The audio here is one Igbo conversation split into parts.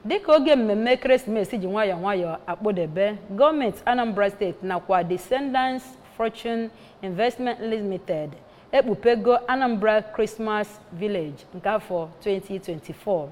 Dịka oge mmemme ekeresimesi ji nwayọọ nwayọọ akpụdebe, gọọmenti Anambra Steeti nakwa Descendants Fortune Investment Limited ekpupego Anambra Christmas Village nke afọ 2024.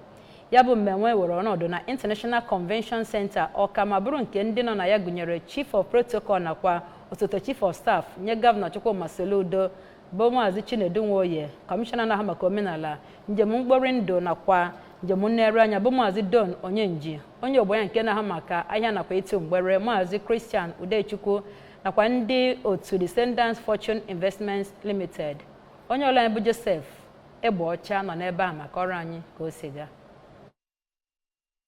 Ya bụ mmemme were ọnọdụ na International Convention Center, Ọka, ma bụrụ nke ndị nọ na ya gụnyere Chief of Protocol nakwa osote Chief of Staff nye Gọvanọ Chukwuma Soludo, bụ Maazị Chinedu Nwoye, kọmishọna na-ahụ maka omenala, njem mkpori ndụ nakwa njem nlegharị anya, bụ Maazị Don Onyenji, onye ogbo ya nke na-ahụ maka ahịa nakwa ịtụ mgbere, Maazị Christian Udechukwu, nakwa ndị otu Descendants Fortune Investments Limited. Onye ọla anyị bụ Joseph Egbeọcha nọ n'ebe a maka ọrụ anyị ka o si gaa.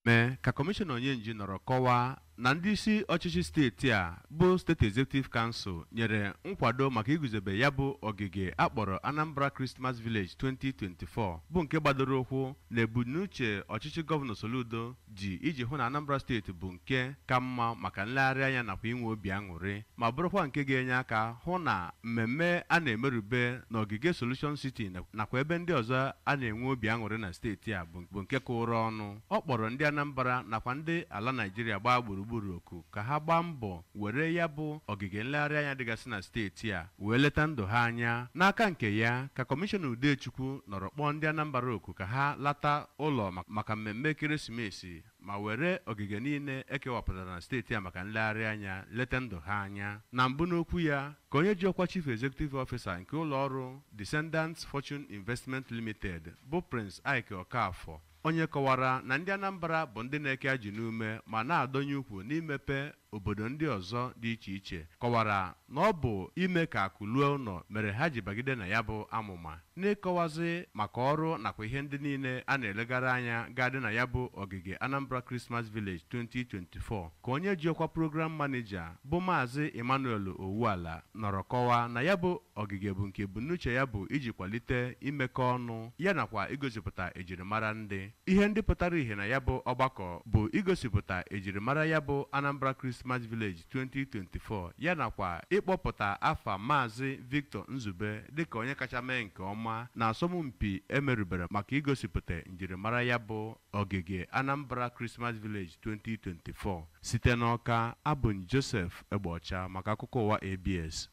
Mee ka kọmishọna Onyenji nọrọ kọwaa na ndị isi ọchịchị steeti a bụ State Executive Council nyere nkwado maka iguzobe ya bụ ogige akpọrọ Anambra Christmas Village 2024, bụ nke gbadoro ụkwụ na ebumnuche ọchịchị Gọvanọ Soludo ji iji hụ na Anambra Steeti bụ nke ka mma maka nlegharị anya nakwa inwe obi aṅụrị, ma bụrụkwa nke ga-enye aka hụ na mmemme a na-emerube n'ogige Solution City nakwa ebe ndị ọzọ a na-enwe obi aṅụrị na steeti a bụ nke kụrụ ọnụ. Ọ kpọrọ ndị Anambra nakwa ndị ala Naijiria gbaa gburugburu oku ka ha gbaa mbọ were ya bụ ogige nlegharị anya dịgasị na steeti a wee leta ndụ ha anya. N'aka nke ya, ka kọmishọna Udechukwu nọrọ kpọọ ndị Anambra oku ka ha lata ụlọ maka mmemme ekeresimesi ma were ogige niile ekewapụtara na steeti a maka nlegharị anya leta ndụ ha anya. Na mbụ n'okwu ya, ka onye ji ọkwa Chief Executive Officer nke ụlọ ọrụ Descendants Fortune Investment Limited, bụ Prince Ike Okafor, onye kọwara na ndị Anambra bụ ndị na-eke ajị n'ume ma na-adọnye ukwu n'imepe obodo ndị ọzọ dị iche iche, kọwara na ọ bụ ime ka akụ luo ụlọ mere ha ji bagide na ya bụ amụma. N'ịkọwazi maka ọrụ nakwa ihe ndị niile a na-elegara anya ga-adị na ya bụ ogige Anambra Christmas Village 2024, ka onye ji ọkwa Program Manager, bụ Maazị Emmanuel Owuala, nọrọ kọwaa na ya bụ ogige bụ nke ebumnuche ya bụ iji kwalite imekọ ọnụ ya nakwa igosipụta ejirimara ndị. Ihe ndị pụtara ìhè na ya bụ ọgbakọ bụ igosipụta ejirimara ya bụ Anambra Christmas Village 2024, ya nakwa ịkpọpụta afa Maazị Victor Nzube dịka onye kacha mee nke ọma na asọmpi emerubere maka igosipụta njirimara ya bụ ogige Anambra Christmas Village 2024. Site n'Ọka, abụ m Joseph Egbeọcha maka akụkọ ụwa ABS.